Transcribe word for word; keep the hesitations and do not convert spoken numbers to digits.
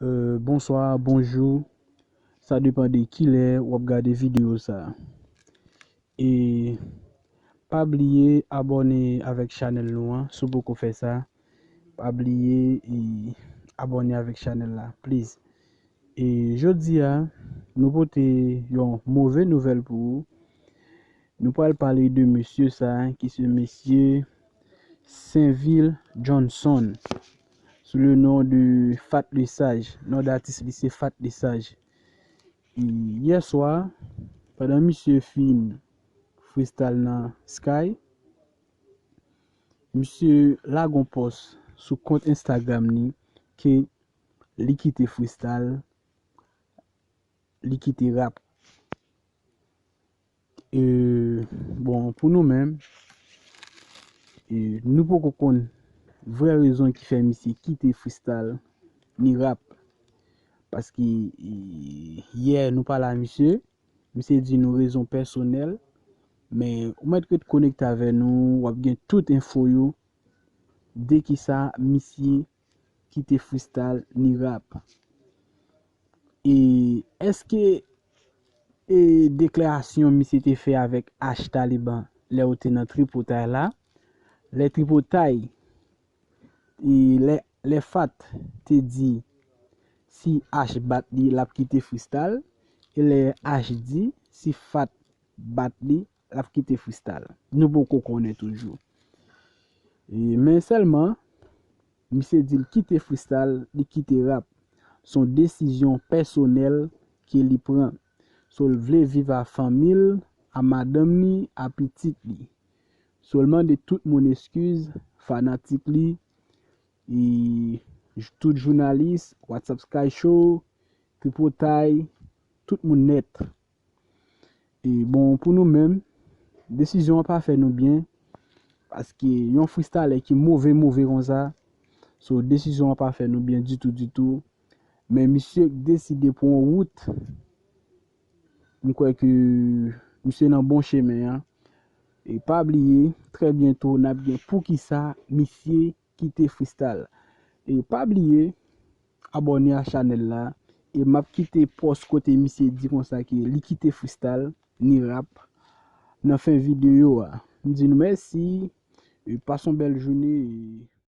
Euh, bonswa, bonjou. Sa depann de kilè w ap gade videyo sa. E pa bliye abòne avèk chanèl nou an, si w poko fè sa. Pa bliye e abòne avèk chanèl la, please. E jodi a, nou pote yon move nouvèl pou ou. Nou pral pale de mesye sa, ki se mesye Sainvil Johnson, sou le non de Fat le Sage. Non datis li se Fat le Sage. E yè swa, pandan misye fin freestyle nan Sky, misye lage yon pòs sou kont Instagram li ke li kite freestyle, li kite rap. E, bon, pou nou menm, e, nou poko konn vrè rezon ki fè misye kite freestyle ni rap. Paske, e, yè nou pale a misye, misye di nou rezon pèsonèl, men ou mèt ret konekte avè nou, w ap gen tout enfo yo de kisa misye kite freestyle ni rap. E èske e deklarasyon misye te fè avèk H Taliban lè yo te nan tripotay la, lè tripotay, e lè, lè Fat te di si H bat li, l ap kite freestyle, e lè H di si Fat bat li, l ap kite freestyle. Nou poko konnen toujou. E, men sèlman, misye di l kite freestyle, li kite rap. Se yon desizyon pèsonèl ke li pran. So l vle viv a fanmi l, a madanm li, a pitit li. So l mande tout moun eskiz, fanatik li, e tout jounalis, WhatsApp Sky Show, tripotay, tout moun nèt. E bon, pou nou menm, desizyon an pa fè nou byen, paske yon freestyler ki move, move konsa, so desizyon an pa fè nou byen ditou, ditou. Men misye deside pran yon wout, m kwè ke misye nan bon chemen an. E pa bliye, trè byento, n ap gen poukisa misye kite freestyle. E pa bliye, abòne a chanèl la. E m ap kite pòs kote misye di konsa ke li kite freestyle, ni rap, nan fen videyo a. M di nou mèsi. E pase yon bèl jounen. E